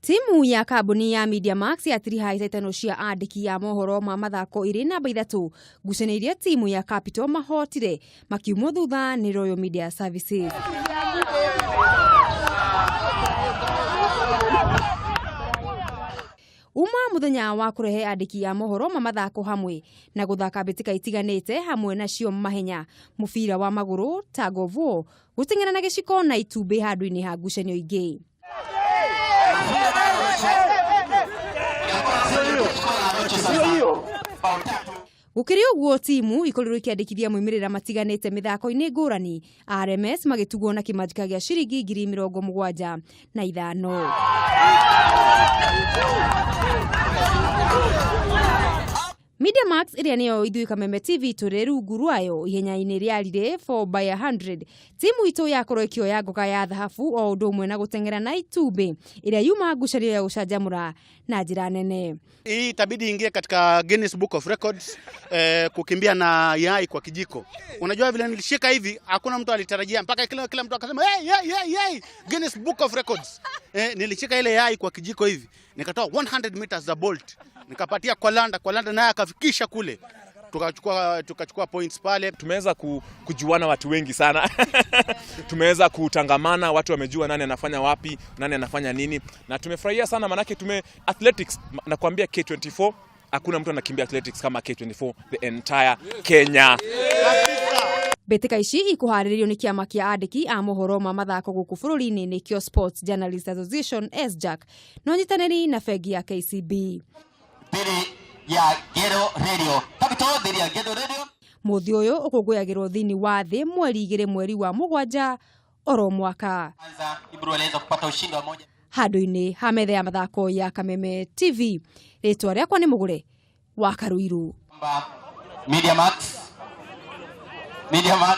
Timu ya kambuni ya Media Max yatiriha itaitano cia andĩki a mohoro ma mathako irĩ namba ithatũ ngucanio iria timu ya Capital mahotire makiumwo thutha nĩ Royal Media Services. Uma muthenya wa kurehe andĩki a mohoro ma mathako hamwe na guthaka mbĩtĩka itiganĩte hamwe nacio mahenya, mũbira wa magũrũ, tug of war, gũteng'era na gĩciko na itumbĩ handũ-inĩ ha ngucanio ingĩ. Gũkĩrĩ ũguo, timu ikorirwo ikĩandĩkithia moimĩrĩra matiganĩte mĩthako-inĩ ngũrani, RMS magĩtugwo na kĩmanjĩka gĩa ciringi 75,000. Media Max ĩrĩa nĩyo ithuĩ Kameme TV tũrĩ rungu rwayo ihenya-inĩ rĩa relay 4 by 100, timu itũ yakorwo ĩkĩoya ngoga ya thahabu o ũndũ ũmwe na gũteng'era na itumbĩ ĩrĩa yuma ngucanio ya gũcanjamũra na njĩra nene. Hii itabidi ingie katika Guinness Book of Records, kukimbia na yai kwa kijiko. Unajua vile nilishika hivi, hakuna mtu alitarajia, mpaka kila mtu akasema, "Hey, hey, hey, hey, Guinness Book of Records." Nilishika ile yai kwa kijiko hivi, nikatoa 100 meters za Bolt, nikapatia Kwalanda, Kwalanda naye akafikisha kule. Tukachukua points pale. Tumeweza kujuana watu wengi sana. Tumeweza kutangamana, watu wamejua nani anafanya wapi, nani anafanya nini, na tumefurahia sana manake tume athletics, nakwambia K24 hakuna mtu anakimbia athletics kama K24 the entire Kenya. Mbĩtĩka ici ikuharĩrĩrio nĩ kĩama kĩa andĩki a mohoro ma mathako gũkũ bũrũri-inĩ, nĩkĩo Sports Journalist Association, SJAK, na ũnyitanĩri na bengi ya KCB. Dhidi ya Ghetto Radio. Capital dhidi ya Ghetto Radio. Mũthĩ ũyũ ũkũngũyagĩrwo thĩinĩ wa thĩ mweri 2 mweri wa mũgwanja oro mwaka. Kwanza Ibru aliweza kupata ushindi wa moja. Handũ-inĩ ha metha ya mathako ya Kameme TV, rĩtwa rĩakwa nĩ Mũgũre wa Karuiru. Kwamba Media Max. Media Max.